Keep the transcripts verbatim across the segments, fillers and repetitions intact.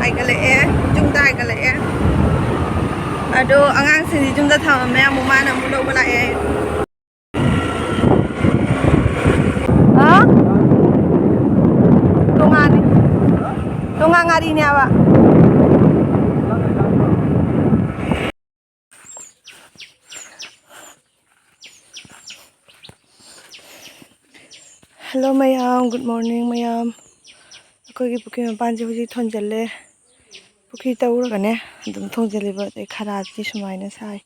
ꯍꯥꯏꯒꯠꯂꯛꯑꯦ, ꯌꯨꯝꯗ ꯍꯥꯏꯒꯠꯂꯛꯑꯦ꯫ ꯑꯗꯣ ꯑꯉꯥꯡꯁꯤꯡꯗꯤ ꯌꯨꯝꯗ ꯊꯝꯃꯝꯃꯦ, ꯑꯃꯨꯛ ꯃꯥꯅ ꯑꯃꯨꯛ ꯂꯧꯕ ꯂꯥꯛꯑꯦ꯫ ꯍꯥ? ꯇꯣꯉꯥꯟꯅꯤ꯫ ꯇꯣꯉꯥꯟ ꯉꯥꯔꯤꯅꯦꯕ꯫ Hello ꯃꯌꯥꯝ, good morning ꯃꯌꯥꯝ꯫ ꯑꯩꯈꯣꯏꯒꯤ ꯄꯨꯈ꯭ꯔꯤ ꯃꯄꯥꯟꯁꯦ ꯍꯧꯖꯤꯛ ꯊꯣꯟꯖꯜꯂꯦ꯫ ꯄꯨꯈ꯭ꯔꯤ ꯇꯧꯔꯒꯅꯦ ꯑꯗꯨꯝ ꯊꯣꯟꯖꯜꯂꯦꯕ꯫ ꯑꯗꯩ ꯈꯔꯗꯤ ꯁꯨꯃꯥꯏꯅ ꯁꯥꯏ꯫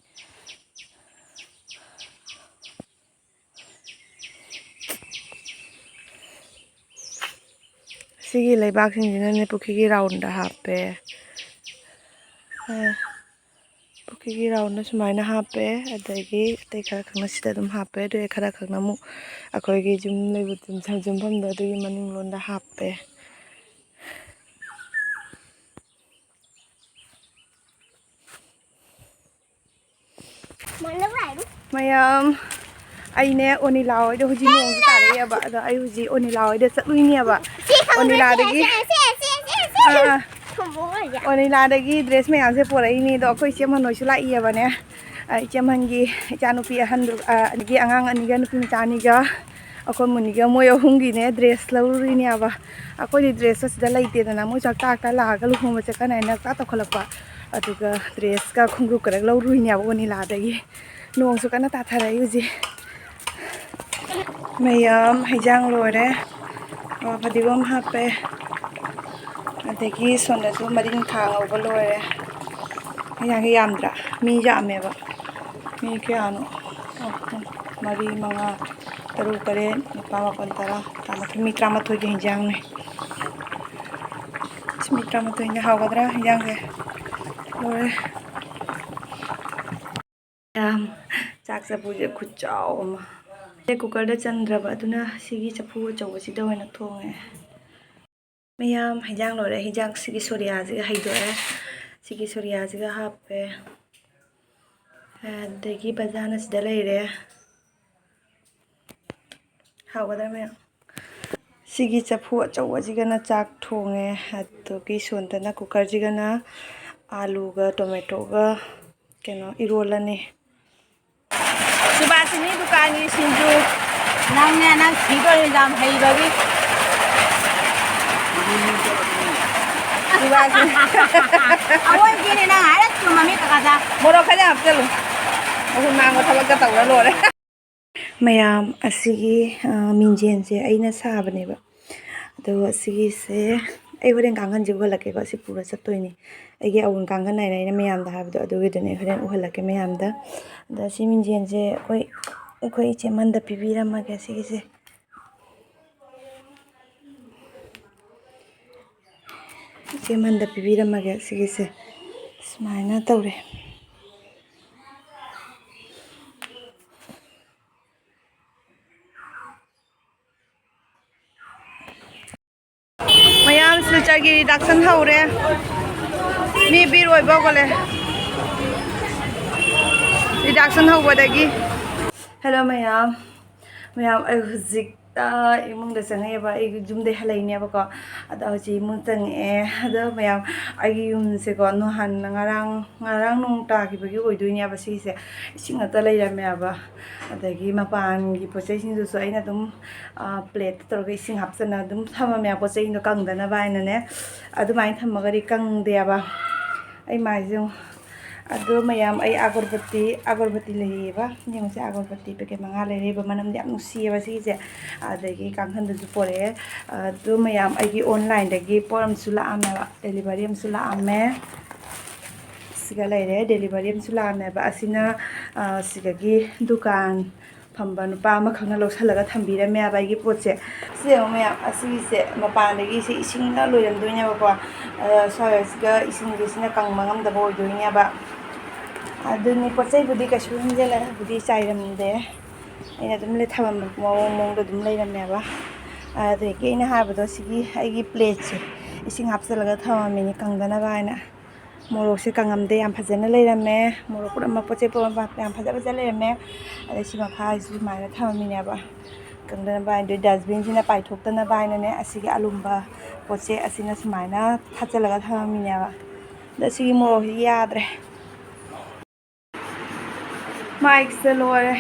ꯁꯤꯒꯤ ꯂꯩꯕꯥꯛꯁꯤꯡꯁꯤꯅꯅꯦ ꯄꯨꯈ꯭ꯔꯤꯒꯤ ꯔꯥꯎꯟꯗ ꯍꯥꯞꯄꯦ꯫ ꯑ, ꯄꯨꯈ꯭ꯔꯤꯒꯤ ꯔꯥꯎꯟꯗ ꯁꯨꯃꯥꯏꯅ ꯍꯥꯞꯄꯦ, ꯑꯗꯒꯤ ꯑꯇꯩ ꯈꯔ ꯈꯛꯅ ꯁꯤꯗ ꯑꯗꯨꯝ ꯍꯥꯞꯄꯦ, ꯑꯗꯨꯒ ꯈꯔ ꯈꯛꯅ ꯑꯃꯨꯛ ꯑꯩꯈꯣꯏꯒꯤ ꯌꯨꯝ ꯂꯩꯕ ꯌꯨꯝꯐꯝꯗꯣ ꯑꯗꯨꯒꯤ ꯃꯅꯤꯡꯂꯣꯝꯗ ꯍꯥꯞꯄꯦ꯫ ꯃꯌꯥꯝ, ꯑꯩꯅꯦ ꯑꯣꯅꯤꯂꯥ ꯍꯣꯏꯗ ꯍꯧꯖꯤꯛ ꯅꯣꯡꯁꯦ ꯇꯥꯔꯛꯑꯦꯕ, ꯑꯗꯣ ꯑꯩ ꯍꯧꯖꯤꯛ ꯑꯣꯅꯤꯂꯥ ꯍꯣꯏꯗ ꯆꯠꯂꯨꯏꯅꯦꯕ꯫ ꯁꯤ ꯈꯪꯗꯦ, ꯑꯣꯅꯤꯂꯥꯗꯒꯤ ꯁꯤ, ꯁꯤ, ꯁꯤ, ꯁꯤ, ꯁꯤ꯫ ꯑꯥ, ꯑꯥ꯫ ꯊꯝꯃꯣ ꯍꯥꯏꯁꯦ꯫ ꯑꯣꯅꯤꯂꯥꯗꯒꯤ ꯗ꯭ꯔꯦꯁ ꯃꯌꯥꯝꯁꯦ ꯄꯣꯔꯛꯏꯅꯦ, ꯑꯗꯣ ꯑꯩꯈꯣꯏ ꯏꯆꯦ ꯃꯅꯣꯏꯁꯨ ꯂꯥꯛꯏꯌꯦꯕꯅꯦ꯫ ꯑ, ꯏꯆꯦ ꯑꯍꯟꯒꯤ ꯏꯆꯥꯅꯨꯄꯤ ꯑꯍꯟꯗꯨ, ꯑ, ꯑꯗꯒꯤ ꯑꯉꯥꯡ ꯑꯅꯤꯒ ꯅꯨꯄꯤ ꯃꯆꯥ ꯑꯅꯤꯒ ꯑꯩꯈꯣꯏ ꯃꯨꯅꯤꯒ ꯃꯣꯏ ꯑꯍꯨꯝꯒꯤꯅꯦ ꯗ꯭ꯔꯦꯁ ꯂꯧꯔꯨꯔꯤꯅꯦꯕ꯫ ꯑꯩꯈꯣꯏꯗꯤ ꯗ꯭ꯔꯦꯁꯇꯣ ꯁꯤꯗ ꯂꯩꯇꯦꯗꯅ, ꯃꯣꯏ ꯆꯥꯛ ꯆꯥꯔꯛꯇ ꯂꯥꯛꯑꯒ ꯂꯨꯍꯣꯡꯕ ꯆꯠꯀꯅꯤ ꯍꯥꯏꯅ ꯆꯥꯛ ꯇꯧꯈꯠꯂꯛꯄ꯫ ꯑꯗꯨꯒ ꯗ꯭ꯔꯦꯁꯀ ꯈꯣꯡꯎꯞꯀ ꯂꯧꯔꯨꯔꯤꯅꯦꯕ ꯑꯣꯅꯤꯂꯥꯗꯒꯤ꯫ ꯅꯣꯡꯁꯨ ꯀꯟꯅ ꯇꯥꯊꯔꯛꯏ ꯍꯧꯖꯤꯛ꯫ ꯃꯌꯥꯝ ꯍꯩꯖꯥꯡ ꯂꯣꯏꯔꯦ꯫ ꯑ, ꯐꯗꯤꯒꯣꯝ ꯍꯥꯞꯄꯦ꯫ ꯑꯗꯒꯤ ꯁꯣꯝꯗꯁꯨ ꯃꯔꯤꯡꯈꯥ ꯉꯧꯕ ꯂꯣꯏꯔꯦ꯫ ꯍꯩꯖꯥꯡꯁꯦ ꯌꯥꯝꯗ꯭ꯔꯥ? ꯃꯤ ꯌꯥꯝꯃꯦꯕ꯫ ꯃꯤ ꯀꯌꯥꯅꯣ? ꯑꯍꯨꯝ, ꯃꯔꯤ, ꯃꯉꯥ, ꯇꯔꯨꯛ, ꯇꯔꯦꯠ, ꯅꯤꯄꯥꯜ, ꯃꯥꯄꯜ, ꯇꯔꯥ, ꯇꯔꯥꯃꯥꯊꯣꯏ꯫ ꯃꯤ ꯇꯔꯥꯃꯥꯊꯣꯏꯒꯤ ꯍꯩꯖꯥꯡꯅꯦ꯫ ꯃꯤ ꯇꯔꯥꯃꯥꯊꯣꯏꯅꯦ꯫ ꯍꯥꯎꯒꯗ꯭ꯔꯥ ꯍꯩꯖꯥꯡꯁꯦ? ꯂꯣꯏꯔꯦ꯫ ꯌꯥꯝ ꯆꯥꯛ ꯆꯐꯨꯁꯦ ꯈꯨꯠꯆꯥꯎ ꯑꯃ꯫ ꯁꯦ ꯀꯨꯀꯔꯗ ꯆꯟꯗ꯭ꯔꯕ, ꯑꯗꯨꯅ ꯁꯤꯒꯤ ꯆꯐꯨ ꯑꯆꯧꯕꯁꯤꯗ ꯑꯣꯏꯅ ꯊꯣꯡꯉꯦ꯫ ꯃꯌꯥꯝ, ꯍꯤꯟꯖꯥꯡ ꯂꯣꯏꯔꯦ꯫ ꯍꯤꯟꯖꯥꯡ ꯁꯤꯒꯤ ꯁꯣꯔꯤꯌꯥꯁꯤꯒ ꯍꯩꯗꯣꯛꯑꯦ꯫ ꯁꯤꯒꯤ ꯁꯣꯔꯤꯌꯥꯁꯤꯒ ꯍꯥꯞꯄꯦ꯫ ꯑꯗꯒꯤ ꯕꯖꯥꯔꯅ ꯁꯤꯗ ꯂꯩꯔꯦ꯫ ꯍꯥꯎꯒꯗ꯭ꯔꯥ ꯃꯌꯥꯝ? ꯁꯤꯒꯤ ꯆꯐꯨ ꯑꯆꯧꯕꯁꯤꯒꯅ ꯆꯥꯛ ꯊꯣꯡꯉꯦ, ꯑꯗꯨꯒꯤ ꯁꯣꯝꯗꯅ ꯀꯨꯀꯔꯁꯤꯒꯅ ꯑꯥꯂꯨꯒ ꯇꯣꯃꯦꯇꯣꯒ ꯀꯩꯅꯣ ꯏꯔꯣꯜꯂꯅꯤ꯫ ꯁꯨꯕꯥꯁꯤꯅꯤ ꯗꯨꯀꯥꯟꯒꯤ ꯁꯤꯡꯖꯨ꯫ ꯅꯪꯅꯦ, ꯅꯪ ꯁꯤꯗꯣꯔꯦ ꯌꯥꯝ ꯍꯩꯕꯒꯤ꯫ ꯁꯨꯕꯥꯁꯤꯅꯤ꯫ ꯑꯋꯣꯏꯒꯤꯅꯦ ꯅꯪ ꯍꯥꯏꯔꯛꯇꯨ ꯃꯃꯤꯠ ꯀꯀꯥꯗ꯫ ꯃꯣꯔꯣꯛ ꯈꯔ ꯍꯥꯞꯆꯜꯂꯨ꯫ ꯃꯍꯨꯠ ꯃꯥꯡꯕ ꯊꯕꯛꯇ ꯇꯧꯔ ꯂꯣꯏꯔꯦ꯫ ꯃꯌꯥꯝ ꯑꯁꯤꯒꯤ, ꯑ, ꯃꯤꯡꯖꯦꯜꯁꯦ ꯑꯩꯅ ꯁꯥꯕꯅꯦꯕ꯫ ꯑꯗꯣ ꯑꯁꯤꯒꯤꯁꯦ ꯑꯩ ꯍꯣꯔꯦꯟ ꯀꯥꯡꯈꯟꯁꯦ ꯎꯍꯜꯂꯛꯀꯦꯀꯣ꯫ ꯑꯁꯤ ꯄꯨꯔ ꯆꯠꯇꯣꯏꯅꯤ꯫ ꯑꯩꯒꯤ ꯑꯋꯨꯟ ꯀꯥꯡꯈꯟ ꯍꯥꯏꯅ ꯑꯩꯅ ꯃꯌꯥꯝꯗ ꯍꯥꯏꯕꯗꯣ, ꯑꯗꯨꯒꯤꯗꯨꯅꯦ꯫ ꯑꯩ ꯍꯣꯔꯦꯟ ꯎꯍꯜꯂꯛꯀꯦ ꯃꯌꯥꯝꯗ꯫ ꯑꯗ ꯁꯤ ꯃꯤꯡꯖꯦꯜꯁꯦ ꯑꯩꯈꯣꯏ, ꯑꯩꯈꯣꯏ ꯏꯆꯦ ꯃꯟꯗ ꯄꯤꯕꯤꯔꯝꯃꯒꯦ ꯁꯤꯒꯤꯁꯦ꯫ ꯏꯆꯦ ꯃꯟꯗ ꯄꯤꯕꯤꯔꯝꯃꯒꯦ ꯁꯤꯒꯤꯁꯦ꯫ ꯁꯨꯃꯥꯏꯅ ꯇꯧꯔꯦ꯫ ꯃꯌꯥꯝ ꯁꯤꯜꯆꯔꯒꯤ reduction ꯍꯧꯔꯦ꯫ ꯃꯤ ꯚꯤꯔ ꯑꯣꯏꯕ ꯍꯧꯒꯠꯂꯦ꯫ Reduction ꯍꯧꯕꯗꯒꯤ꯫ Hello ꯃꯌꯥꯝ꯫ ꯃꯌꯥꯝ, ꯑꯩ ꯍꯧꯖꯤꯛ, ꯑ, ꯏꯃꯨꯡꯗ ꯆꯪꯉꯛꯑꯦꯕ꯫ ꯑꯩ ꯌꯨꯝꯗꯩ ꯍꯜꯂꯛꯏꯅꯦꯕꯀꯣ꯫ ꯑꯗꯣ ꯍꯧꯖꯤꯛ ꯏꯃꯨꯡ ꯆꯪꯉꯛꯑꯦ꯫ ꯑꯗꯣ ꯃꯌꯥꯝ, ꯑꯩꯒꯤ ꯌꯨꯝꯁꯦꯀꯣ, ꯅꯍꯥꯟ ꯉꯔꯥꯡ, ꯉꯔꯥꯡ ꯅꯣꯡ ꯇꯥꯈꯤꯕꯒꯤ ꯑꯣꯏꯗꯣꯏꯅꯦꯕ ꯁꯤꯒꯤꯁꯦ꯫ ꯏꯁꯤꯡ ꯉꯥꯛꯇ ꯂꯩꯔꯝꯃꯦꯕ꯫ ꯑꯗꯒꯤ ꯃꯄꯥꯟꯒꯤ ꯄꯣꯠ ꯆꯩꯁꯤꯡꯗꯨꯁꯨ ꯑꯩꯅ ꯑꯗꯨꯝ, ꯑ, plate ꯇꯧꯔꯒ ꯏꯁꯤꯡ ꯍꯥꯞꯆꯤꯟꯅ ꯑꯗꯨꯝ ꯊꯝꯃꯝꯃꯦ, ꯄꯣꯠ ꯆꯩꯗꯣ ꯀꯪꯗꯅꯕ ꯍꯥꯏꯅꯅꯦ꯫ ꯑꯗꯨꯃꯥꯏꯅ ꯊꯝꯃꯒꯗꯤ ꯀꯪꯗꯦꯕ꯫ ꯑꯩ ꯃꯥꯏꯁꯦ ꯌꯦꯡꯉꯨ꯫ ꯑꯗꯣ ꯃꯌꯥꯝ, ꯑꯩ ꯑꯒꯔꯕꯇꯤ, ꯑꯒꯔꯕꯇꯤ ꯂꯩꯔꯤꯑꯕ꯫ ꯌꯦꯡꯉꯨꯁꯦ, ꯑꯒꯔꯕꯇꯤ packet ꯃꯉꯥ ꯂꯩꯔꯛꯏꯕ꯫ ꯃꯅꯝꯗꯤ ꯌꯥꯝ ꯅꯨꯡꯁꯤꯌꯦꯕ ꯁꯤꯒꯤꯁꯦ꯫ ꯑꯗꯒꯤ ꯀꯥꯡꯈꯟꯗꯁꯨ ꯄꯣꯔꯛꯑꯦ꯫ ꯑꯗꯣ ꯃꯌꯥꯝ, ꯑꯩꯒꯤ online ꯗꯒꯤ ꯄꯣꯠ ꯑꯃꯁꯨ ꯂꯥꯛꯑꯝꯃꯦꯕ, delivery ꯑꯃꯁꯨ ꯂꯥꯛꯑꯝꯃꯦ꯫ ꯁꯤꯒ ꯂꯩꯔꯦ, delivery ꯑꯃꯁꯨ ꯂꯥꯛꯑꯝꯃꯦꯕ꯫ ꯑꯁꯤꯅ, ꯑ, ꯁꯤꯗꯒꯤ ꯗꯨꯀꯥꯟ ꯐꯝꯕ ꯅꯨꯄꯥ ꯑꯃꯈꯛꯅ ꯂꯧꯁꯜꯂꯒ ꯊꯝꯕꯤꯔꯝꯃꯦꯕ ꯑꯩꯒꯤ ꯄꯣꯠꯁꯦ꯫ ꯁꯤ ꯌꯦꯡꯉꯨ ꯃꯌꯥꯝ, ꯑꯁꯤꯒꯤꯁꯦ ꯃꯄꯥꯟꯗꯒꯤ ꯁꯤ ꯏꯁꯤꯡꯅ ꯂꯣꯏꯔꯝꯗꯣꯏꯅꯦꯕꯀꯣ꯫ ꯑꯗ ꯁ꯭ꯋꯥꯏꯁꯤꯒ ꯏꯁꯤꯡꯁꯦ ꯁꯤꯅ ꯀꯪꯕ ꯉꯝꯗꯕ ꯑꯣꯏꯗꯣꯏꯅꯦꯕ꯫ ꯑꯗꯨꯅꯤ, ꯄꯣꯠ ꯆꯩꯕꯨꯗꯤ ꯀꯩꯁꯨ ꯍꯦꯟꯖꯤꯟꯅꯕꯨꯗꯤ ꯆꯥꯏꯔꯝꯗꯦ꯫ ꯑꯩꯅ ꯑꯗꯨꯝ ꯂꯩ-, ꯊꯝꯃꯝꯕ ꯃꯑꯣꯡ ꯃꯑꯣꯡꯗ ꯑꯗꯨꯝ ꯂꯩꯔꯝꯃꯦꯕ꯫ ꯑꯗꯒꯤ ꯑꯩꯅ ꯍꯥꯏꯕꯗꯣ, ꯁꯤꯒꯤ ꯑꯩꯒꯤ plate ꯁꯦ ꯏꯁꯤꯡ ꯍꯥꯞꯆꯤꯜꯂꯒ ꯊꯝꯃꯝꯃꯤꯅꯤ ꯀꯪꯗꯅꯕ ꯍꯥꯏꯅ꯫ ꯃꯣꯔꯣꯛꯁꯦ ꯀꯪꯉꯝꯗꯦ, ꯌꯥꯝ ꯐꯖꯅ ꯂꯩꯔꯝꯃꯦ꯫ ꯃꯣꯔꯣꯛ ꯄꯨꯝꯅꯃꯛ, ꯄꯣꯠ ꯆꯩ ꯄꯨꯝꯅꯃꯛ ꯌꯥꯝ ꯐꯖ ꯐꯖ ꯂꯩꯔꯝꯃꯦ꯫ ꯑꯗꯩ ꯁꯤ ꯃꯈꯥꯁꯤꯁꯨ ꯁꯨꯃꯥꯏꯅ ꯊꯝꯃꯝꯃꯤꯅꯦꯕ꯫ ꯀꯪꯗꯅꯕ ꯍꯥꯏꯅ, ꯑꯗꯨ dustbin-ꯁꯤꯅ ꯄꯥꯏꯊꯣꯛꯇꯅꯕ ꯍꯥꯏꯅꯅꯦ, ꯑꯁꯤꯒꯤ ꯑꯂꯨꯝꯕ ꯄꯣꯠꯁꯦ ꯑꯁꯤꯅ ꯁꯨꯃꯥꯏꯅ ꯊꯥꯠꯆꯜꯂꯒ ꯊꯝꯃꯝꯃꯤꯅꯦꯕ꯫ ꯑꯗ ꯑꯁꯤꯒꯤ ꯃꯣꯔꯣꯛꯁꯤ ꯌꯥꯗ꯭ꯔꯦ꯫ ꯃꯥꯏꯛꯁꯦ ꯂꯣꯏꯔꯦ꯫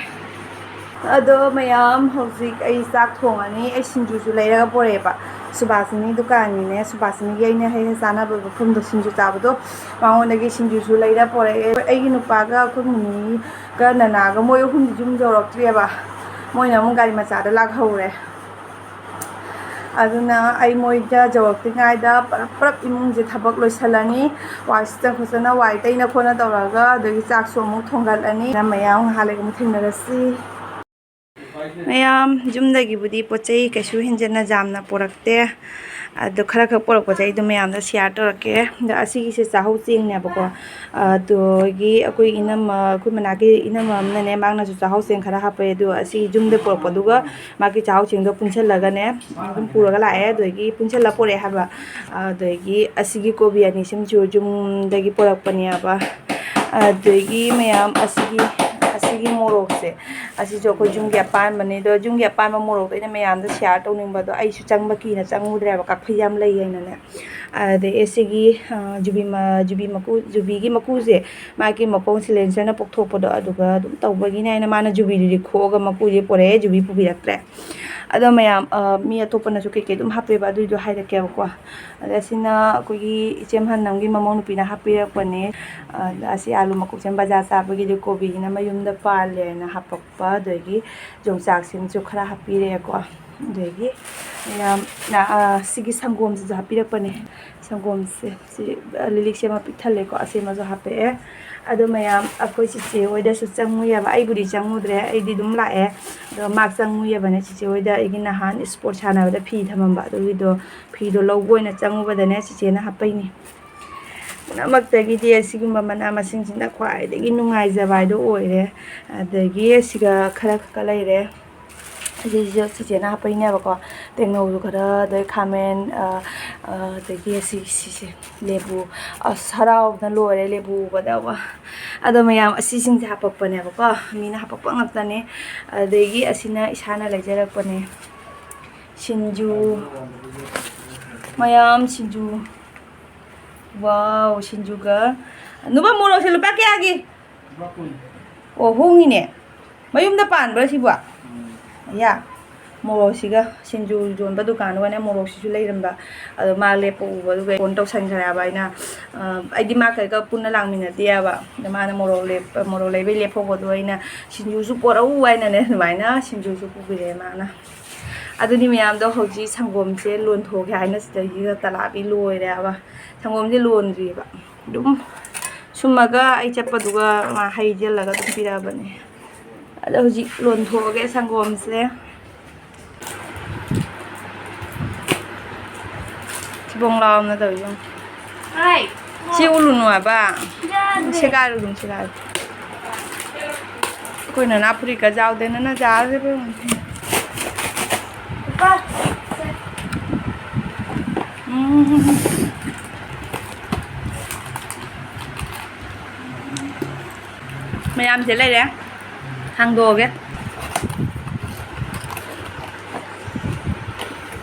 ꯑꯗꯣ ꯃꯌꯥꯝ, ꯍꯧꯖꯤꯛ ꯑꯩ ꯆꯥꯛ ꯊꯣꯡꯉꯅꯤ꯫ ꯑꯩ ꯁꯤꯡꯖꯨꯁꯨ ꯂꯩꯔꯒ ꯄꯣꯔꯛꯑꯦꯕ꯫ ꯁꯨꯕꯥꯁꯤꯅꯤ ꯗꯨꯀꯥꯟꯒꯤꯅꯦ, ꯁꯨꯕꯥꯁꯤꯅꯤꯒꯤ ꯑꯩꯅ ꯍꯦꯛ ꯍꯦꯛ ꯆꯥꯅꯕ ꯃꯐꯝꯗꯣ, ꯁꯤꯡꯖꯨ ꯆꯥꯕꯗꯣ, ꯃꯉꯣꯟꯗꯒꯤ ꯁꯤꯡꯖꯨꯁꯨ ꯂꯩꯔ ꯄꯣꯔꯛꯑꯦ꯫ ꯑꯩꯒꯤ ꯅꯨꯄꯥꯒ ꯑꯩꯈꯣꯏ ꯃꯨꯅꯤꯒ ꯅꯅꯥꯒ ꯃꯣꯏ ꯑꯍꯨꯝꯗꯤ ꯌꯨꯝ ꯌꯧꯔꯛꯇ꯭ꯔꯤꯑꯕ꯫ ꯃꯣꯏꯅ ꯑꯃꯨꯛ ꯒꯥꯔꯤ ꯃꯆꯥꯗ ꯂꯥꯛꯍꯧꯔꯦ꯫ ꯑꯗꯨꯅ ꯑꯩ ꯃꯣꯏꯗ ꯌꯧꯔꯛꯇ꯭ꯔꯤꯉꯩꯗ ꯄꯔꯞ ꯄꯔꯞ ꯏꯃꯨꯡꯁꯦ ꯊꯕꯛ ꯂꯣꯏꯁꯤꯜꯂꯅꯤ꯫ ꯋꯥꯏ ꯁꯤꯠꯇ ꯈꯣꯠꯆꯟꯅ, ꯋꯥꯏ ꯇꯩꯅ ꯈꯣꯠꯅ ꯇꯧꯔꯒ, ꯑꯗꯒꯤ ꯆꯥꯛꯁꯨ ꯑꯃꯨꯛ ꯊꯣꯡꯒꯠꯂꯅꯤ꯫ ꯃꯌꯥꯝ ꯉꯥꯏꯍꯥꯛ ꯂꯩꯔꯒ ꯑꯃꯨꯛ ꯊꯦꯡꯅꯔꯁꯤ꯫ ꯃꯌꯥꯝ, ꯌꯨꯝꯗꯒꯤꯕꯨꯗꯤ ꯄꯣꯠ ꯆꯩ ꯀꯩꯁꯨ ꯍꯦꯟꯖꯟꯅ ꯌꯥꯝꯅ ꯄꯣꯔꯛꯇꯦ꯫ ꯑꯗꯣ ꯈꯔ ꯈꯛ ꯄꯣꯔꯛꯄꯁꯦ ꯑꯩ ꯑꯗꯨꯝ ꯃꯌꯥꯝꯗ share ꯇꯧꯔꯛꯀꯦ꯫ ꯑꯗꯣ ꯑꯁꯤꯒꯤꯁꯦ ꯆꯥꯍꯧ ꯆꯦꯡꯅꯦꯕꯀꯣ꯫ ꯑꯗꯒꯤ ꯑꯩꯈꯣꯏ ꯏꯅꯝꯃ, ꯑꯩꯈꯣꯏ ꯃꯅꯥꯛꯀꯤ ꯏꯅꯝꯃ ꯑꯃꯅꯅꯦ, ꯃꯥꯅꯁꯨ ꯆꯥꯍꯧ ꯆꯦꯡ ꯈꯔ ꯍꯥꯞꯄꯛꯑꯦ꯫ ꯑꯗꯣ ꯑꯁꯤ ꯌꯨꯝꯗ ꯄꯣꯔꯛꯄꯗꯨꯒ ꯃꯥꯒꯤ ꯆꯥꯍꯧ ꯆꯦꯡꯗꯣ ꯄꯨꯟꯁꯤꯜꯂꯒꯅꯦ ꯑꯗꯨꯝ ꯄꯨꯔꯒ ꯂꯥꯛꯑꯦ꯫ ꯑꯗꯒꯤ ꯄꯨꯟꯁꯤꯜꯂ ꯄꯣꯔꯛꯑꯦ ꯍꯥꯏꯕ꯫ ꯑꯗꯒꯤ ꯑꯁꯤꯒꯤ ꯀꯣꯕꯤ ꯑꯅꯤꯁꯤꯃꯁꯨ ꯌꯨꯝꯗꯒꯤ ꯄꯣꯔꯛꯄꯅꯦꯕ꯫ ꯑꯗꯒꯤ ꯃꯌꯥꯝ, ꯑꯁꯤꯒꯤ, ꯑꯁꯤꯒꯤ ꯃꯣꯔꯣꯛꯁꯦ, ꯑꯁꯤꯁꯨ ꯑꯩꯈꯣꯏ ꯌꯨꯝꯒꯤ ꯑꯄꯥꯟꯕꯅꯦ꯫ ꯑꯗꯣ ꯌꯨꯝꯒꯤ ꯑꯄꯥꯟꯕ ꯃꯣꯔꯣꯛꯇꯣ ꯑꯩꯅ ꯃꯌꯥꯝꯗ share ꯇꯧꯅꯤꯡꯕꯗꯣ, ꯑꯩꯁꯨ ꯆꯪꯕ ꯀꯤꯅ ꯆꯪꯉꯨꯗ꯭ꯔꯦꯕ, ꯀꯛꯐꯩ ꯌꯥꯝ ꯂꯩ ꯍꯥꯏꯅꯅꯦ꯫ ꯑꯗꯩ ꯑꯁꯤꯒꯤ, ꯑ, ꯖꯨꯕꯤ ꯃ-, ꯖꯨꯕꯤ ꯃꯀꯨ, ꯖꯨꯕꯤꯒꯤ ꯃꯀꯨꯁꯦ, ꯃꯥꯒꯤ ꯃꯈꯣꯡ silencer-ꯅ ꯄꯣꯛꯊꯣꯛꯄꯗꯣ, ꯑꯗꯨꯒ ꯑꯗꯨꯝ ꯇꯧꯕꯒꯤꯅꯦ ꯍꯥꯏꯅ ꯃꯥꯅ ꯖꯨꯕꯤꯗꯨꯗꯤ ꯈꯣꯛꯑꯒ ꯃꯀꯨꯁꯦ ꯄꯣꯔꯛꯑꯦ, ꯖꯨꯕꯤ ꯄꯨꯕꯤꯔꯛꯇ꯭ꯔꯦ꯫ ꯑꯗꯣ ꯃꯌꯥꯝ, ꯑ, ꯃꯤ ꯑꯇꯣꯞꯄꯅꯁꯨ ꯀꯩꯀꯩ ꯑꯗꯨꯝ ꯍꯥꯞꯄꯦꯕ, ꯑꯗꯨꯏꯗꯣ ꯍꯥꯏꯔꯛꯀꯦꯕꯀꯣ꯫ ꯑꯗ ꯑꯁꯤꯅ ꯑꯩꯈꯣꯏꯒꯤ ꯏꯆꯦ ꯃꯍꯟꯅꯝꯒꯤ ꯃꯃꯧ ꯅꯨꯄꯤꯅ ꯍꯥꯞꯄꯤꯔꯛꯄꯅꯦ꯫ ꯑ, ꯑꯁꯤ ꯑꯥꯂꯨ ꯃꯀꯨꯞꯁꯦ ꯕꯖꯥꯔ ꯆꯥꯕꯒꯤꯗꯤ ꯀꯣꯕꯤꯁꯤꯅ ꯃꯌꯨꯝꯗ ꯄꯥꯜꯂꯦꯅ ꯍꯥꯞꯄꯛꯄ, ꯑꯗꯒꯤ ꯌꯣꯡꯆꯥꯛꯁꯤꯃꯁꯨ ꯈꯔ ꯍꯥꯞꯄꯤꯔꯛꯑꯦꯀꯣ꯫ ꯑꯗꯒꯤ ꯃꯌꯥꯝ, ꯑ, ꯁꯤꯒꯤ ꯁꯪꯒꯣꯝꯁꯤꯁꯨ ꯍꯥꯞꯄꯤꯔꯛꯄꯅꯦ꯫ ꯁꯪꯒꯣꯝꯁꯦ ꯁꯤ, ꯑ, ꯂꯤꯛꯂꯤꯛꯁꯦ ꯑꯃ ꯄꯤꯛ ꯊꯜꯂꯦꯀꯣ, ꯑꯁꯤꯃꯁꯨ ꯍꯥꯞꯄꯛꯑꯦ꯫ ꯑꯗꯣ ꯃꯌꯥꯝ, ꯑꯩꯈꯣꯏ ꯆꯤꯆꯦ ꯍꯣꯏꯗꯁꯨ ꯆꯪꯉꯨꯏꯑꯕ, ꯑꯩꯕꯨꯗꯤ ꯆꯪꯉꯨꯗ꯭ꯔꯦ, ꯑꯩꯗꯤ ꯑꯗꯨꯝ ꯂꯥꯛꯑꯦ꯫ ꯑꯗꯣ ꯃꯥ ꯆꯪꯉꯨꯏꯑꯕꯅꯦ, ꯆꯤꯆꯦ ꯍꯣꯏꯗ ꯑꯩꯒꯤ ꯅꯍꯥꯟ sport ꯁꯥꯟꯅꯕꯗ ꯐꯤ ꯊꯝꯃꯝꯕ, ꯑꯗꯨꯒꯤꯗꯣ ꯐꯤꯗꯣ ꯂꯧꯕ ꯑꯣꯏꯅ ꯆꯪꯉꯨꯕꯗꯅꯦ, ꯆꯤꯆꯦꯅ ꯍꯥꯞꯄꯛꯏꯅꯦ꯫ ꯄꯨꯝꯅꯃꯛꯇꯒꯤꯗꯤ ꯑꯁꯤꯒꯨꯝꯕ ꯃꯅꯥ ꯃꯁꯤꯡꯁꯤꯅ ꯈ꯭ꯋꯥꯏꯗꯒꯤ ꯅꯨꯡꯉꯥꯏꯖꯕ ꯍꯥꯏꯗꯣ ꯑꯣꯏꯔꯦ꯫ ꯑꯗꯒꯤ ꯑꯁꯤꯒ ꯈꯔ ꯈꯛꯀ ꯂꯩꯔꯦ꯫ ꯑꯁꯤꯁꯨ ꯆꯤꯆꯦꯅ ꯍꯥꯞꯄꯩꯅꯦꯕꯀꯣ꯫ ꯇꯦꯡꯅꯧꯁꯨ ꯈꯔ, ꯑꯗꯩ ꯈꯥꯃꯦꯟ, ꯑ, ꯑ, ꯑꯗꯒꯤ ꯑꯁꯤ, ꯁꯤꯁꯦ, ꯂꯦꯕꯨ꯫ ꯑꯁ, ꯍꯔꯥꯎꯕꯅ ꯂꯣꯏꯔꯦ ꯂꯦꯕꯨ ꯎꯕꯗ꯫ ꯋꯥ! ꯑꯗꯣ ꯃꯌꯥꯝ ꯑꯁꯤꯁꯤꯡꯁꯦ ꯍꯥꯄꯛꯄꯅꯦꯕꯀꯣ, ꯃꯤꯅ ꯍꯥꯄꯛꯄ ꯉꯥꯛꯇꯅꯦ꯫ ꯑꯗꯒꯤ ꯑꯁꯤꯅ ꯏꯁꯥꯅ ꯂꯩꯖꯔꯛꯄꯅꯦ꯫ ꯁꯤꯡꯖꯨ, ꯃꯌꯥꯝ ꯁꯤꯡꯖꯨ꯫ ꯋꯥꯎ, ꯁꯤꯡꯖꯨꯒ꯫ ꯅꯨꯄꯥ, ꯃꯣꯔꯣꯛꯁꯦ ꯂꯨꯄꯥ ꯀꯌꯥꯒꯤ? ꯂꯨꯄꯥ ꯀꯨꯟ꯫ ꯑꯣ, ꯍꯣꯡꯉꯤꯅꯦ꯫ ꯃꯌꯨꯝꯗ ꯄꯥꯟꯕ꯭ꯔꯥ ꯁꯤꯕꯣ? ꯎꯝ꯫ ꯌꯥ꯫ ꯃꯣꯔꯣꯛꯁꯤꯒ ꯁꯤꯡꯖꯨ ꯌꯣꯟꯕ ꯗꯨꯀꯥꯟꯗꯨꯒꯅꯦ, ꯃꯣꯔꯣꯛꯁꯤꯁꯨ ꯂꯩꯔꯝꯕ꯫ ꯑꯗꯣ ꯃꯥ ꯂꯦꯞꯄ ꯎꯕꯗꯨꯒ ꯐꯣꯟ ꯇꯧꯁꯟꯈ꯭ꯔꯦꯕ ꯑꯩꯅ꯫ ꯑ, ꯑꯩꯗꯤ ꯃꯥ ꯀꯩꯒ ꯄꯨꯟꯅ ꯂꯥꯛꯃꯤꯟꯅꯗꯦꯕ꯫ ꯑꯗ ꯃꯥꯅ ꯃꯣꯔꯣꯛ ꯂꯦꯞ-, ꯃꯣꯔꯣꯛ ꯂꯩꯕꯩ ꯂꯦꯞꯍꯧꯕꯗꯣ ꯑꯩꯅ ꯁꯤꯡꯖꯨꯁꯨ ꯄꯣꯔꯛꯎ ꯍꯥꯏꯅꯅꯦ, ꯑꯗꯨꯃꯥꯏꯅ ꯁꯤꯡꯖꯨꯁꯨ ꯄꯨꯕꯤꯔꯛꯑꯦ ꯃꯥꯅ꯫ ꯑꯗꯨꯅꯤ ꯃꯌꯥꯝꯗꯣ, ꯍꯧꯖꯤꯛ ꯁꯪꯒꯣꯝꯁꯦ ꯂꯣꯟꯊꯣꯛꯀꯦ ꯍꯥꯏꯅ ꯁꯤꯗꯩꯁꯤꯗ ꯇꯂꯥꯕꯤ ꯂꯣꯏꯔꯦꯕ꯫ ꯁꯪꯒꯣꯝꯁꯦ ꯂꯣꯟꯗ꯭ꯔꯤꯕ꯫ ꯑꯗꯨꯝ ꯁꯨꯝꯃꯒ ꯑꯩ ꯆꯠꯄꯗꯨꯒ ꯃꯥ ꯍꯩꯖꯤꯜꯂꯒ ꯑꯗꯨꯝ ꯄꯤꯔꯛꯑꯕꯅꯦ꯫ ꯑꯗꯣ ꯍꯧꯖꯤꯛ ꯂꯣꯟꯊꯣꯛꯑꯒꯦ ꯁꯪꯒꯣꯝꯁꯦ꯫ ꯊꯤꯕꯣꯡ ꯂꯥꯎꯅ ꯇꯧꯔꯤꯁꯦ ꯌꯦꯡꯉꯨ꯫ ꯍꯥꯏ꯫ ꯁꯤ ꯎꯠꯂꯨꯅꯨ ꯍꯥꯏꯕ꯫ ꯌꯥꯗꯦ꯫ ꯁꯦꯒꯥꯏꯔꯨꯅꯨ, ꯁꯦꯒꯥꯏꯔꯨꯅꯨ꯫ ꯑꯩꯈꯣꯏ ꯅꯅꯥ ꯐꯨꯔꯤꯠꯀ ꯌꯥꯎꯗꯦ, ꯅꯅꯥ ꯌꯥꯗꯦ ꯏꯕꯦꯝꯃ꯫ ꯂꯨꯄꯥ꯫ ꯎꯝ꯫ ꯃꯌꯥꯝꯁꯦ ꯂꯩꯔꯦ, ꯍꯥꯡꯗꯣꯛꯑꯒꯦ꯫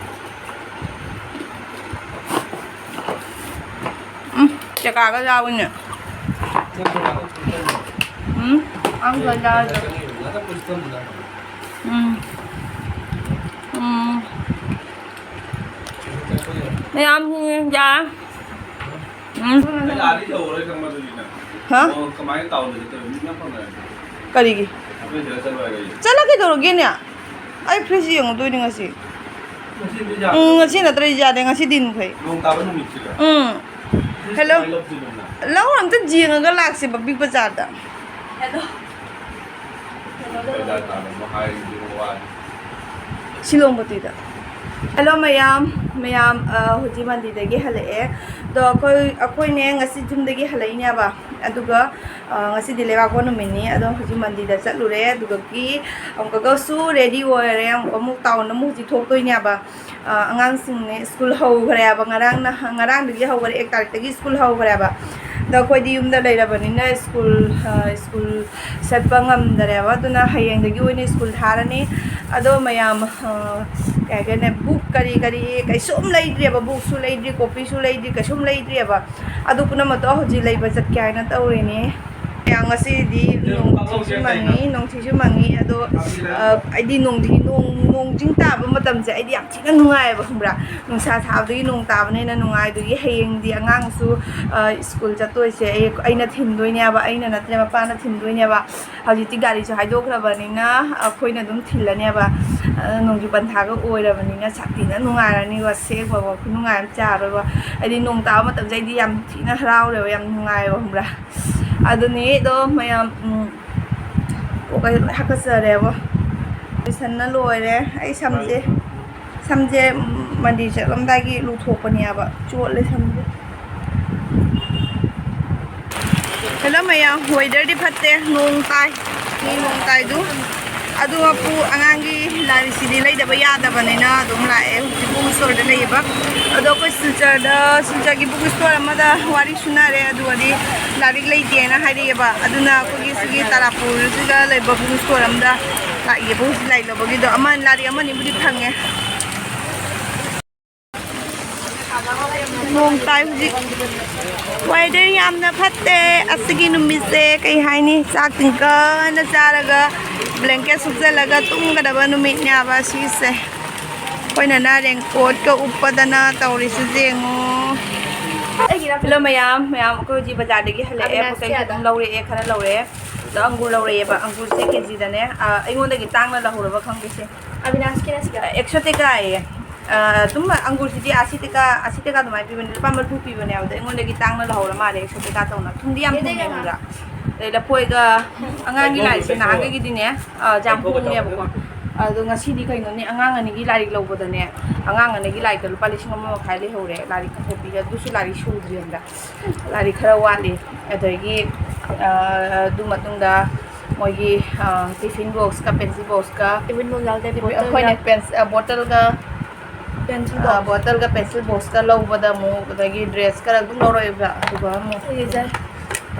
ꯎꯝ, ꯆꯦꯀꯥꯒ ꯌꯥꯎꯏꯅꯦ꯫ ꯎꯝ, ꯑꯝꯈꯛ ꯌꯥꯎꯔꯗꯤ꯫ ꯎꯝ꯫ ꯎꯝ꯫ ꯃꯌꯥꯝ ꯌꯥ-, ꯎꯝ꯫ ꯍꯥ? ꯀꯔꯤꯒꯤ? ꯆꯠꯂ ꯀꯩꯗꯧꯔꯒꯦꯅꯦ? ꯑꯩ ꯐ꯭ꯔꯤꯖ ꯌꯦꯡꯉꯨꯗꯣꯏꯅꯤ ꯉꯁꯤ꯫ ꯎꯝ, ꯉꯁꯤ ꯅꯠꯇ꯭ꯔꯗꯤ ꯌꯥꯗꯦ, ꯉꯁꯤꯗꯤ ꯃꯈꯩ꯫ ꯎꯝ꯫ ꯍꯦꯜꯂꯣ꯫ ꯂꯧ ꯑꯝꯇ ꯌꯦꯡꯉꯒ ꯂꯥꯛꯁꯦꯕ, ꯕꯤꯛ ꯕꯖꯥꯔꯗ꯫ ꯁꯤꯂꯣꯡ ꯕꯣꯇꯤꯗ꯫ ꯍꯦꯜꯂꯣ ꯃꯌꯥꯝ, ꯃꯌꯥꯝ, ꯑ, ꯍꯧꯖꯤꯛ ꯃꯟꯗꯤꯔꯗꯒꯤ ꯍꯜꯂꯛꯑꯦ꯫ ꯑꯗꯣ ꯑꯩꯈꯣꯏ, ꯑꯩꯈꯣꯏꯅꯦ ꯉꯁꯤ ꯌꯨꯝꯗꯒꯤ ꯍꯜꯂꯛꯏꯅꯦꯕ꯫ ꯑꯗꯨꯒ, ꯑ, ꯉꯁꯤꯗꯤ ꯂꯩꯕꯥꯛꯄꯣꯛꯄ ꯅꯨꯃꯤꯠꯅꯤ꯫ ꯑꯗꯣ ꯍꯧꯖꯤꯛ ꯃꯟꯗꯤꯔꯗ ꯆꯠꯂꯨꯔꯦ꯫ ꯑꯗꯨꯗꯒꯤ ꯑꯃꯨꯛꯀꯒꯁꯨ ꯔꯦꯗꯤ ꯑꯣꯏꯔꯦ꯫ ꯑꯃꯨꯛ, ꯑꯃꯨꯛ ꯇꯥꯎꯟꯗ ꯑꯃꯨꯛ ꯍꯧꯖꯤꯛ ꯊꯣꯛꯇꯣꯏꯅꯦꯕ꯫ ꯑ, ꯑꯉꯥꯡꯁꯤꯡꯅꯦ ꯁ꯭ꯀꯨꯜ ꯍꯧꯈ꯭ꯔꯦꯕ꯫ ꯉꯔꯥꯡꯅ, ꯉꯔꯥꯡꯗꯒꯤ ꯍꯧꯈꯔꯦ, ꯑꯦꯛ ꯇꯥꯔꯤꯛꯇꯒꯤ ꯁ꯭ꯀꯨꯜ ꯍꯧꯈ꯭ꯔꯦꯕ꯫ ꯑꯗꯣ ꯑꯩꯈꯣꯏꯗꯤ ꯌꯨꯝꯗ ꯂꯩꯔꯕꯅꯤꯅ ꯁ꯭ꯀꯨꯜ, ꯑ, ꯁ꯭ꯀꯨꯜ ꯆꯠꯄ ꯉꯝꯗꯔꯦꯕ꯫ ꯑꯗꯨꯅ ꯍꯌꯦꯡꯗꯒꯤ ꯑꯣꯏꯅ ꯁ꯭ꯀꯨꯜ ꯊꯥꯔꯅꯤ꯫ ꯑꯗꯣ ꯃꯌꯥꯝ, ꯑ, ꯀꯩ ꯍꯥꯏꯒꯦꯅꯦ, ꯕꯨꯛ ꯀꯔꯤ ꯀꯔꯤ ꯀꯩꯁꯨꯝ ꯂꯩꯗ꯭ꯔꯦꯕ꯫ ꯕꯨꯛꯁꯨ ꯂꯩꯗ꯭ꯔꯤ, ꯀꯣꯄꯤꯁꯨ ꯂꯩꯗ꯭ꯔꯤ, ꯀꯩꯁꯨꯝ ꯂꯩꯗ꯭ꯔꯤꯑꯕ꯫ ꯑꯗꯨ ꯄꯨꯝꯅꯃꯛꯇꯣ ꯍꯧꯖꯤꯛ ꯂꯩꯕ ꯆꯠꯀꯦ ꯍꯥꯏꯅ ꯇꯧꯔꯤꯅꯦ꯫ ꯃꯌꯥꯝ ꯉꯁꯤꯗꯤ ꯅꯣꯡꯊꯤꯁꯨ ꯃꯪꯉꯤ, ꯅꯣꯡꯊꯤꯁꯨ ꯃꯪꯉꯤ꯫ ꯑꯗꯣ, ꯑ, ꯑꯩꯗꯤ ꯅꯣꯡꯊꯤ, ꯅꯣꯡ, ꯅꯣꯡ ꯆꯤꯡ ꯇꯥꯕ ꯃꯇꯝꯁꯦ ꯑꯩꯗꯤ ꯌꯥꯝ ꯊꯤꯅ ꯅꯨꯡꯉꯥꯏꯌꯦꯕ, ꯈꯪꯕ꯭ꯔꯥ? ꯅꯨꯡꯁꯥ ꯁꯥꯕꯗꯒꯤ ꯅꯣꯡ ꯇꯥꯕꯅ ꯍꯦꯟꯅ ꯅꯨꯡꯉꯥꯏ꯫ ꯑꯗꯨꯒꯤ ꯍꯌꯦꯡꯗꯤ ꯑꯉꯥꯡꯁꯨ, ꯑ, ꯁ꯭ꯀꯨꯜ ꯆꯠꯇꯣꯏꯁꯦ ꯑꯩ, ꯑꯩꯅ ꯊꯤꯟꯗꯣꯏꯅꯦꯕ, ꯑꯩꯅ ꯅꯠꯇ꯭ꯔꯦ ꯃꯄꯥꯅ ꯊꯤꯟꯗꯣꯏꯅꯦꯕ꯫ ꯍꯧꯖꯤꯛꯇꯤ ꯒꯥꯔꯤꯁꯨ ꯍꯥꯏꯗꯣꯛꯈ꯭ꯔꯕꯅꯤꯅ ꯑꯩꯈꯣꯏꯅ ꯑꯗꯨꯝ ꯊꯤꯜꯂꯅꯦꯕ꯫ ꯑ, ꯅꯣꯡꯖꯨ ꯄꯟꯊꯥꯒ ꯑꯣꯏꯔꯕꯅꯤꯅ ꯁꯥꯊꯤꯅ ꯅꯨꯡꯉꯥꯏꯔꯅꯤꯕ, ꯁꯦꯡꯕ ꯐꯥꯎ ꯈꯨꯅꯨꯡꯉꯥꯏ ꯑꯃ ꯆꯥꯔꯣꯏꯕ꯫ ꯑꯩꯗꯤ ꯅꯣꯡ ꯇꯥꯕ ꯃꯇꯝꯁꯦ ꯑꯩꯗꯤ ꯌꯥꯝ ꯊꯤꯅ ꯍꯔꯥꯎꯔꯦꯕ, ꯌꯥꯝ ꯅꯨꯡꯉꯥꯏꯌꯦꯕ, ꯈꯪꯕ꯭ꯔꯥ? ꯑꯗꯨꯅꯤ ꯑꯗꯣ ꯃꯌꯥꯝ, ꯎꯝ, ꯀꯣꯛꯀꯁꯦ ꯂꯣꯏ ꯍꯥꯀꯠꯆꯔꯦꯕ꯫ ꯂꯣꯏꯁꯟꯅ ꯂꯣꯏꯔꯦ꯫ ꯑꯩ ꯁꯝꯁꯦ, ꯁꯝꯁꯦ, ꯎꯝ, ꯃꯟꯗꯤꯔ ꯆꯠꯂꯝꯗꯥꯏꯒꯤ ꯂꯨꯊꯣꯛꯄꯅꯦꯕ, ꯆꯣꯠꯂꯦ ꯁꯝꯁꯦ꯫ ꯍꯜꯂꯣ ꯃꯌꯥꯝ, ꯋꯦꯗꯔꯗꯤ ꯐꯠꯇꯦ, ꯅꯣꯡ ꯇꯥꯏ, ꯃꯤ ꯅꯣꯡ ꯇꯥꯏꯗꯨ꯫ ꯑꯗꯨ ꯃꯄꯨ ꯑꯉꯥꯡꯒꯤ ꯂꯥꯏꯔꯤꯛꯁꯤꯗꯤ ꯂꯩꯗꯕ ꯌꯥꯗꯕꯅꯤꯅ ꯑꯗꯨꯝ ꯂꯥꯛꯑꯦ꯫ ꯍꯧꯖꯤꯛ ꯕꯨꯛ ꯁ꯭ꯇꯣꯔꯗ ꯂꯩꯌꯦꯕ꯫ ꯑꯗꯣ ꯑꯩꯈꯣꯏ ꯁꯤꯜꯆꯔꯗ, ꯁꯤꯜꯆꯔꯒꯤ ꯕꯨꯛ ꯁ꯭ꯇꯣꯔ ꯑꯃꯗ ꯋꯥꯔꯤ ꯁꯨꯅꯔꯦ꯫ ꯑꯗꯨꯒꯗꯤ ꯂꯥꯏꯔꯤꯛ ꯂꯩꯇꯦꯅ ꯍꯥꯏꯔꯛꯑꯦꯕ꯫ ꯑꯗꯨꯅ ꯑꯩꯈꯣꯏꯒꯤ ꯁꯤꯒꯤ ꯇꯥꯔꯥꯄꯨꯔꯁꯤꯗ ꯂꯩꯕ ꯕꯨꯛ ꯁ꯭ꯇꯣꯔ ꯑꯃꯗ ꯂꯥꯛꯑꯦꯕ ꯍꯧꯖꯤꯛ ꯂꯥꯏꯔꯤꯛ ꯂꯧꯕꯒꯤꯗꯣ꯫ ꯑꯃ, ꯂꯥꯏꯔꯤꯛ ꯑꯃꯅꯤꯕꯨꯗꯤ ꯐꯪꯉꯦ꯫ ꯅꯣꯡ ꯇꯥꯏ ꯍꯧꯖꯤꯛ꯫ ꯋꯦꯗꯔ ꯌꯥꯝꯅ ꯐꯠꯇꯦ ꯑꯁꯤꯒꯤ ꯅꯨꯃꯤꯠꯁꯦ꯫ ꯀꯩ ꯍꯥꯏꯅꯤ, ꯆꯥꯛ ꯇꯤꯡꯀꯟꯅ ꯆꯥꯔꯒ ꯕ꯭ꯂꯦꯡꯀꯦꯠ ꯁꯨꯞꯆꯜꯂꯒ ꯇꯨꯝꯒꯗꯕ ꯅꯨꯃꯤꯠꯅꯦꯕ ꯁꯤꯁꯦ꯫ ꯑꯩꯈꯣꯏꯅ ꯔꯦꯟꯀꯣꯠꯀ ꯎꯞꯄꯗꯅ ꯇꯧꯔꯤꯁꯤ ꯌꯦꯡꯉꯣ꯫ ꯍꯜꯂꯣ ꯃꯌꯥꯝ, ꯃꯌꯥꯝ ꯑꯩꯈꯣꯏ ꯍꯧꯖꯤꯛ ꯕꯖꯥꯔꯗꯒꯤ ꯍꯜꯂꯛꯑꯦ꯫ ꯄꯣꯠ ꯆꯩꯁꯨ ꯑꯗꯨꯝ ꯂꯧꯔꯛꯑꯦ, ꯈꯔ ꯂꯧꯔꯛꯑꯦ꯫ ꯑꯗꯣ ꯑꯪꯒꯨꯔ ꯂꯧꯔꯛꯑꯦꯕ, ꯑꯪꯒꯨꯔꯁꯦ ꯀꯦꯖꯤꯗꯅꯦ, ꯑ, ꯑꯩꯉꯣꯟꯗꯒꯤ ꯇꯥꯡꯅ ꯂꯧꯍꯧꯔꯕ ꯈꯪꯗꯦ ꯁꯦ꯫ ꯑꯕꯤꯅꯥꯁꯀꯤꯅ ꯁꯤꯗ ꯑꯦꯛꯁꯣ ꯇꯦꯀꯥ ꯍꯥꯏꯌꯦ꯫ ꯑ, ꯑꯗꯨꯝ ꯑꯪꯒꯨꯔꯁꯤꯗꯤ ꯑꯁꯤ ꯇꯦꯀꯥ, ꯑꯁꯤ ꯇꯦꯀꯥ ꯑꯗꯨꯃꯥꯏꯅ ꯄꯤꯕꯅꯦ, ꯂꯨꯄꯥ ꯃꯔꯤꯐꯨ ꯄꯤꯕꯅꯦ꯫ ꯑꯗꯣ ꯑꯩꯉꯣꯟꯗꯒꯤ ꯇꯥꯡꯅ ꯂꯧꯍꯧꯔ ꯃꯥꯜꯂꯦ, ꯑꯦꯛꯁꯣ ꯇꯦꯀꯥ ꯇꯧꯅ꯫ ꯊꯨꯝꯗꯤ ꯌꯥꯝ ꯊꯨꯝꯃꯦ, ꯈꯪꯕ꯭ꯔꯥ? ꯑꯗꯩ ꯂꯐꯣꯏꯒ ꯑꯉꯥꯡꯒꯤ ꯂꯥꯏꯔꯤꯛꯁꯦ ꯅꯍꯥꯟꯈꯩꯒꯤꯗꯤꯅꯦ, ꯑ, ꯌꯥꯝ ꯍꯣꯡꯉꯦꯕꯀꯣ꯫ ꯑꯗꯣ ꯉꯁꯤꯗꯤ ꯀꯩꯅꯣꯅꯦ, ꯑꯉꯥꯡ ꯑꯅꯤꯒꯤ ꯂꯥꯏꯔꯤꯛ ꯂꯧꯕꯗꯅꯦ, ꯑꯉꯥꯡ ꯑꯅꯤꯒꯤ ꯂꯥꯏꯔꯤꯛꯇ ꯂꯨꯄꯥ ꯂꯤꯁꯤꯡ ꯑꯃ ꯃꯈꯥꯏ ꯂꯩꯍꯧꯔꯦ꯫ ꯂꯥꯏꯔꯤꯛ ꯀꯛꯊꯣꯛꯄꯤꯒ ꯑꯗꯨꯁꯨ ꯂꯥꯏꯔꯤꯛ ꯁꯨꯗ꯭ꯔꯤ ꯑꯝꯇ꯫ ꯂꯥꯏꯔꯤꯛ ꯈꯔ ꯋꯥꯠꯂꯤ꯫ ꯑꯗꯒꯤ, ꯑ, ꯑꯗꯨ ꯃꯇꯨꯡꯗ ꯃꯣꯏꯒꯤ, ꯑ, ꯇꯤꯐꯤꯟ ꯕꯣꯛꯁꯀ ꯄꯦꯟꯁꯤꯜ ꯕꯣꯛꯁꯀ, ꯇꯤꯐꯤꯟ ꯕꯣꯛꯁ ꯌꯥꯎꯗꯦ, ꯕꯣꯇꯜ ꯑꯩꯈꯣꯏꯅ ꯌꯥꯎ-, ꯄꯦꯟꯁ-, ꯑ, ꯕꯣꯇꯜꯒ, ꯄꯦꯟꯁꯤꯜ ꯑ, ꯕꯣꯛꯁ꯫ ꯕꯣꯇꯜꯒ ꯄꯦꯟꯁꯤꯜ ꯕꯣꯛꯁꯀ ꯂꯧꯕꯗ ꯑꯃꯨꯛ, ꯑꯗꯒꯤ ꯗ꯭ꯔꯦꯁ ꯈꯔ ꯑꯗꯨꯝ ꯂꯧꯔꯛꯑꯦꯕ, ꯑꯗꯨꯒ ꯑꯃꯨꯛ, ꯁꯤꯁꯦ꯫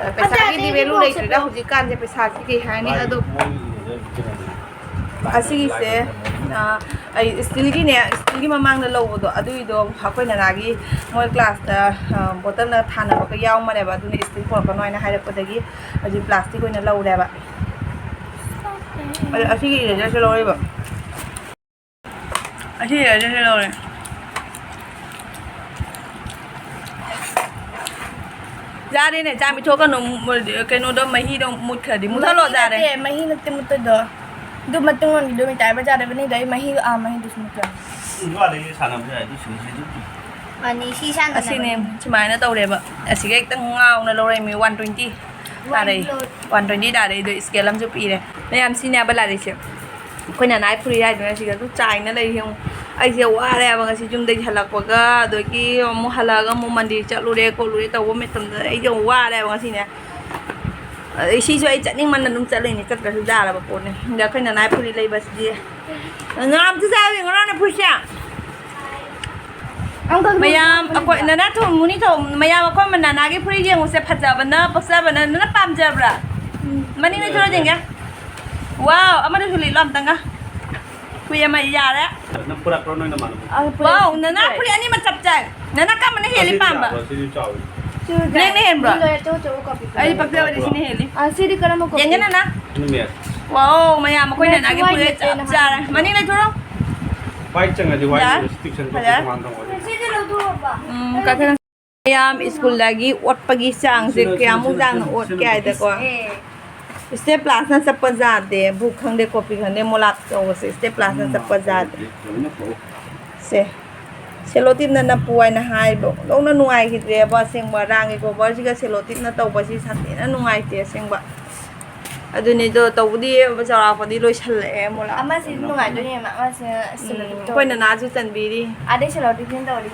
ꯑ, ꯄꯩꯁꯥꯒꯤꯗꯤ ꯑꯗ ꯑꯩꯒꯤ ꯚꯦꯂꯨ ꯕꯣꯛꯁ ꯂꯩꯇ꯭ꯔꯦꯗ ꯑꯗꯣ꯫ ꯍꯧꯖꯤꯛꯀꯥꯟꯁꯦ꯫ ꯄꯩꯁꯥꯁꯤ ꯀꯩ ꯍꯥꯏꯅꯤ? ꯃꯥꯒꯤ ꯑꯗꯣ ꯃꯣꯏꯒꯤ ꯀꯩꯅꯣꯅꯦ꯫ ꯑꯁꯤꯒꯤꯁꯦ, ꯑ, ꯑꯩ ꯁ꯭ꯇꯤꯜꯒꯤꯅꯦ, ꯁ꯭ꯇꯤꯜꯒꯤ ꯃꯃꯥꯡꯗ ꯂꯧꯕꯗꯣ, ꯑꯗꯨꯒꯤꯗꯣ ꯑꯩꯈꯣꯏ ꯅꯅꯥꯒꯤ ꯃꯣꯏ ꯀ꯭ꯂꯥꯁꯇ, ꯑ, ꯕꯣꯇꯜꯅ ꯊꯥꯅꯕꯒ ꯌꯥꯎꯔꯝꯕꯅꯦꯕ, ꯑꯗꯨꯅ ꯁ꯭ꯇꯤꯜ ꯄꯨꯔꯛꯀꯅꯣ ꯍꯥꯏꯅ ꯍꯥꯏꯔꯛꯄꯗꯒꯤ ꯍꯧꯖꯤꯛ ꯄ꯭ꯂꯥꯁꯇꯤꯛ ꯑꯣꯏꯅ ꯂꯧꯔꯦꯕ꯫ ꯑꯗꯣ ꯑꯁꯤꯒꯤ ꯏꯔꯦꯖꯔꯁꯦ ꯂꯧꯔꯤꯕ꯫ ꯑꯁꯤ ꯏꯔꯦꯖꯔꯁꯦ ꯂꯧꯔꯦ꯫ ꯌꯥꯔꯦꯅꯦ, ꯆꯥ ꯄꯤꯊꯣꯛꯀꯅꯨ, ꯃꯨ-, ꯀꯩꯅꯣꯗꯣ, ꯃꯍꯤꯗꯣ ꯃꯨꯠꯈ꯭ꯔꯗꯤ꯫ ꯃꯨꯠꯊꯠꯂꯣ, ꯃꯍꯤ ꯌꯥꯔꯦ꯫ ꯅꯠꯇꯦ, ꯃꯍꯤ ꯅꯠꯇꯦ ꯃꯨꯠꯇꯣꯏꯗꯣ꯫ ꯑꯗꯨ ꯃꯇꯨꯡ ꯑꯣꯏꯅ ꯂꯣꯏ ꯇꯥꯏꯕ ꯌꯥꯗꯕꯅꯤꯗ, ꯑꯩ ꯃꯍꯤ, ꯑꯥ, ꯃꯍꯤꯗꯨꯁꯨ ꯃꯨꯠꯈ꯭ꯔꯅꯤ꯫ ꯏꯝꯐꯥꯜꯗꯒꯤ ꯁꯥꯟꯅꯕ ꯌꯥꯏ, ꯑꯗꯨ ꯁꯤꯡꯁꯤꯁꯨ꯫ ꯑꯅꯤ ꯁꯤ ꯁꯥꯟꯅꯅꯕꯅꯤ꯫ ꯑꯁꯤꯅꯦ, ꯁꯨꯃꯥꯏꯅ ꯇꯧꯔꯦꯕ꯫ ꯑꯁꯤꯒ ꯍꯦꯛꯇ ꯉꯥꯎꯅ ꯂꯧꯔꯛꯏꯃꯤ, ꯋꯥꯟ ꯇ꯭ꯋꯦꯟꯇꯤ ꯇꯥꯔꯛꯏ꯫ ꯋꯥꯟ ꯇ꯭ꯋꯦꯟꯇꯤ ꯇꯥꯔꯛꯏꯗꯣ, ꯁ꯭ꯀꯦꯜ ꯑꯃꯁꯨ ꯄꯤꯔꯦ꯫ ꯃꯌꯥꯝ ꯁꯤꯅꯦꯕ ꯂꯥꯏꯔꯤꯛꯁꯦ꯫ ꯑꯩꯈꯣꯏ ꯅꯅꯥꯏ ꯐꯨꯔꯤꯠ ꯍꯥꯏꯗꯨꯅ ꯁꯤꯗ ꯑꯗꯨꯝ ꯆꯥꯏꯅ ꯂꯩ ꯌꯦꯡꯉꯨ꯫ ꯑꯩꯁꯦ ꯋꯥꯔꯦꯕ ꯉꯁꯤ ꯌꯨꯝꯗꯒꯤ ꯍꯜꯂꯛꯄꯒ, ꯑꯗꯒꯤ ꯑꯃꯨꯛ ꯍꯜꯂꯛꯑꯒ ꯑꯃꯨꯛ ꯃꯟꯗꯤꯔ ꯆꯠꯂꯨꯔꯦ ꯈꯣꯠꯂꯨꯔꯦ ꯇꯧꯕ ꯃꯇꯝꯗ ꯑꯩꯁꯦ ꯌꯥꯝ ꯋꯥꯔꯦꯕ ꯉꯁꯤꯅꯦ꯫ ꯑꯗꯩ ꯁꯤꯁꯨ ꯑꯩ ꯆꯠꯅꯤꯡꯃꯟꯅ ꯑꯗꯨꯝ ꯆꯠꯂꯤꯅꯤ, ꯆꯠꯇ꯭ꯔꯁꯨ ꯌꯥꯔꯕ ꯄꯣꯠꯅꯤ꯫ ꯑꯗ ꯑꯩꯈꯣꯏ ꯅꯅꯥꯏ ꯐꯨꯔꯤꯠ ꯂꯩꯕꯁꯤꯗꯤ꯫ ꯉꯔꯥꯡ ꯑꯝꯇ ꯆꯥꯔꯨꯏ, ꯉꯔꯥꯡꯅ ꯐꯨꯔꯤꯠꯁꯦ꯫ ꯑꯃꯈꯛ ꯃꯌꯥꯝ ꯂꯣꯏꯁꯤꯜꯂꯛꯄꯅꯤꯗ꯫ ꯑꯩꯈꯣꯏ ꯅꯅꯥ ꯊꯣꯡ ꯃꯨꯅꯤ ꯊꯣꯡ-, ꯃꯌꯥꯝ ꯑꯩꯈꯣꯏ ꯅꯅꯥꯒꯤ ꯐꯨꯔꯤꯠ ꯌꯦꯡꯉꯨꯁꯦ, ꯐꯖꯕꯅ ꯄꯛꯆꯕꯅ, ꯅꯅꯥ ꯄꯥꯝꯖꯕ꯭ꯔꯥ? ꯎꯝ꯫ ꯃꯅꯤꯡ ꯂꯩꯊꯣꯔꯛꯑꯣ ꯌꯦꯡꯒꯦ꯫ ꯋꯥꯎ, ꯑꯃꯗꯨꯁꯨ ꯂꯤꯠꯂꯣ ꯑꯝꯇꯪꯒ꯫ ꯐꯨꯔꯤꯠ ꯑꯃ ꯌꯥꯔꯦ꯫ ꯅꯪ ꯄꯨꯔꯛꯄ꯭ꯔꯣ ꯅꯣꯏ ꯅꯃꯥꯟꯅꯕ? ꯑ, ꯄꯨꯔꯛꯑꯦ꯫ ꯋꯥꯎ, ꯅꯅꯥ ꯐꯨꯔꯤꯠ ꯑꯅꯤꯃꯛ ꯆꯞ ꯆꯥꯏ꯫ ꯅꯅꯥ ꯀꯔꯝꯕꯅ ꯍꯦꯜꯂꯤ ꯑꯁꯤꯗꯤ ꯄꯥꯝꯕ? ꯌꯥꯕ꯭ꯔꯣ? ꯑꯁꯤꯗꯤ ꯆꯥꯎꯋꯤ꯫ ꯁꯤ ꯆꯥꯎꯋꯦ꯫ ꯕ꯭ꯂꯦꯛꯅ ꯍꯦꯟꯕ꯭ꯔꯣ? ꯃꯤ ꯂꯣꯏ ꯑꯆꯧ ꯑꯆꯧꯕ ꯀꯣꯄꯤ ꯑꯩꯗꯤ ꯇꯧꯋꯦ꯫ ꯄꯛꯆꯕꯗꯤ ꯁꯤꯅ ꯍꯦꯜꯂꯤ꯫ ꯑ, ꯁꯤꯗꯤ ꯀꯔꯝꯕ ꯀꯣꯄꯤ? ꯌꯦꯡꯒꯦ ꯅꯅꯥ꯫ ꯁꯤꯅ ꯃꯦꯠꯁ꯫ ꯋꯥꯎ, ꯃꯌꯥꯝ ꯑꯩꯈꯣꯏ ꯃꯦꯠꯁ ꯅꯅꯥꯒꯤ ꯋꯥꯏꯠ ꯐꯨꯔꯤꯠ ꯅꯠꯇꯦ ꯆꯞ ꯅꯍꯥꯟ ꯆꯥꯔꯦ꯫ ꯃꯅꯤꯡ ꯂꯩꯊꯣꯔꯛꯑꯣ꯫ ꯋꯥꯏꯠ ꯆꯪꯉꯗꯤ ꯋꯥꯏꯠ ꯌꯥꯔꯦ꯫ ꯇ꯭ꯌꯨꯁꯟ ꯐꯖꯔꯦ꯫ ꯇꯣꯉꯥꯟ ꯇꯣꯉꯥꯟ꯫ ꯁꯤꯗꯤ ꯂꯧꯊꯣꯛꯑꯕ? ꯎꯝ, ꯀꯛꯊꯠꯂꯣ꯫ ꯃꯌꯥꯝ ꯁ꯭ꯀꯨꯜꯗꯒꯤ ꯑꯣꯠꯄꯒꯤ ꯆꯥꯡꯁꯦ ꯁꯤꯅ, ꯁꯤꯅ, ꯀꯌꯥꯃꯨꯛ ꯁꯤꯅ, ꯆꯥꯡꯅ ꯁꯤꯅ, ꯑꯣꯠꯀꯦ ꯁꯤꯅ ꯍꯥꯏꯗꯀꯣ꯫ ꯑꯦ꯫ ꯁ꯭ꯇꯦꯞ ꯀ꯭ꯂꯥꯁꯅ ꯆꯠꯄ ꯌꯥꯗꯦ꯫ ꯕꯨꯛ ꯈꯪꯗꯦ, ꯀꯣꯄꯤ ꯈꯪꯗꯦ, ꯃꯣꯂꯥꯞ ꯇꯧꯕꯁꯦ ꯁ꯭ꯇꯦꯞ ꯀ꯭ꯂꯥꯁꯅ ꯆꯠꯄ ꯌꯥꯗꯦ꯫ ꯂꯣꯏꯅ ꯐꯧ꯫ ꯁꯦ꯫ ꯁꯦꯂꯣꯇꯤꯞꯅ ꯅꯞꯄꯨ ꯍꯥꯏꯅ ꯍꯥꯏꯕ꯫ ꯂꯧꯅ ꯅꯨꯡꯉꯥꯏꯈꯤꯗ꯭ꯔꯦꯕ ꯑꯁꯦꯡꯕ꯫ ꯔꯥꯡꯒꯤ ꯀꯣꯚꯔꯁꯤꯒ ꯁꯦꯂꯣꯇꯤꯞꯅ ꯇꯧꯕꯁꯤ ꯁꯥꯊꯤꯅ ꯅꯨꯡꯉꯥꯏꯇꯦ ꯑꯁꯦꯡꯕ꯫ ꯑꯗꯨꯅꯤꯗꯣ ꯇꯧꯕꯗꯤ ꯆꯥꯎꯔꯥꯛꯄꯗꯤ ꯂꯣꯏꯁꯜꯂꯛꯑꯦ ꯃꯣꯂꯥ꯫ ꯑꯃꯁꯤ ꯅꯨꯡꯉꯥꯏꯗꯣꯏꯅꯦ, ꯑꯃꯁꯤ ꯁꯤꯜꯂꯗꯤ ꯑꯩꯈꯣꯏ ꯅꯅꯥꯁꯨ ꯆꯟꯕꯤꯔꯤ꯫ ꯑꯗꯩ ꯁꯤꯜꯂꯗꯤ ꯀꯩꯅꯣ ꯇꯧꯔꯗꯤ